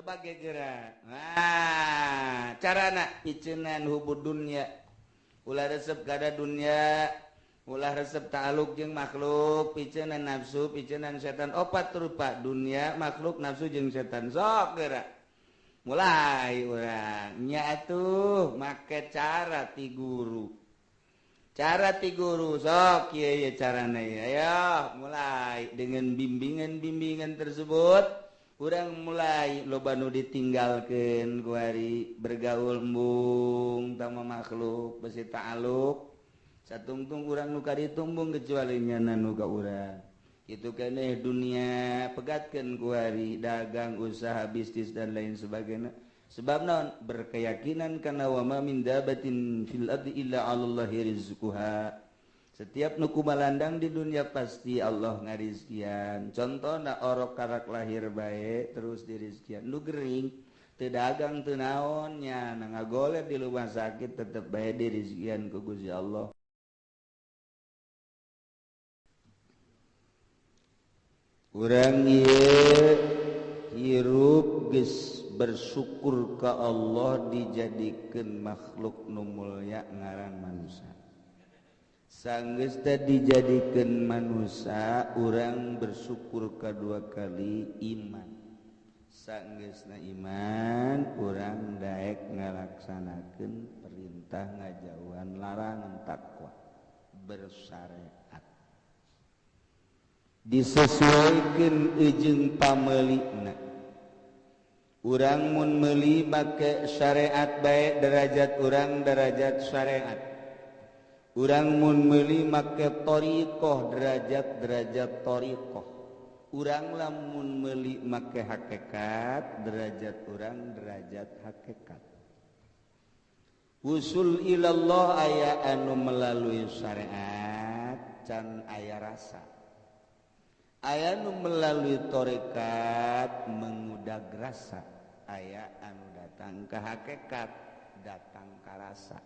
Sebagai gerak. Nah, carana piceunan hubud dunya. Ulah resep kada dunya, ulah resep ta'aluk jeung makhluk, piceunan nafsu, piceunan setan, opat rupa dunia, makhluk, nafsu jeung setan. Sok gerak. Mulai urang nya atuh make cara ti guru. Cara ti guru sok kieu ye carana ye. Ayo mulai dengan bimbingan-bimbingan tersebut urang mulai loba nu ditinggalkeun kuari bergaul embung tama makhluk besi ta'aluk satungtung urang nu kaditumbung kecuali nyana nu ka urang. Itu keneh dunia pegatkeun kuari dagang usaha bisnis dan lain sebagainya. Sebab naon berkeyakinan kana wa ma min dabatin fil ardi illa 'alallahi rizquha. Setiap nu kumalandang di dunia pasti Allah ngarizkian. Contohna orok karak lahir bae terus dirizkian. Nu gering teu dagang teu naon nya ngagoler di rumah sakit tetep bae dirizkian ku Gusti Allah. Urang ieu hirup geus bersyukur ka Allah dijadikeun makhluk nu mulya ngaran manusia. Sanggeus teh dijadikeun manusia, urang bersyukur kadua kali iman. Sanggeusna iman, urang daek ngalaksanakeun perintah ngajauhan larangan takwa bersyariat. Disesuaikan jeung pameulina. Urang mun meuli make syariat bae derajat urang derajat syariat. Urang mun meuli make thariqah derajat-derajat thariqah. Urang lamun meuli make hakikat derajat urang derajat hakikat. Usul ilallah aya anu melalui syariat can aya rasa. Aya nu melalui tarekat mengudag rasa, aya anu datang ke hakikat datang ka rasa.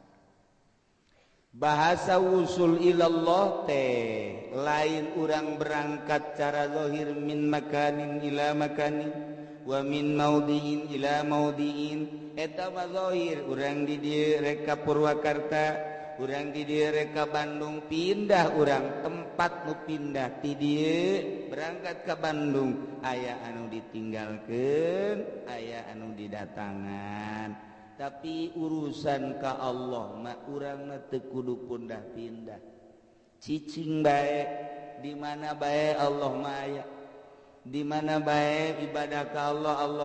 Bahasa usul ilallah teh lain urang berangkat cara zahir min makanin ila makanin wa min maudiin ila maudiin. Eta mah zahir urang di dieu rek ka Purwakarta, urang di dieu rek ka Bandung, pindah urang tempat nu pindah ti dieu berangkat ka Bandung, aya anu ditinggalkeun, aya anu didatangan. Tapi urusan ka Allah mah urangna teu kudu pindah-pindah. Cicing bae di mana bae Allah mah aya. Di mana bae ibadah ka Allah, Allah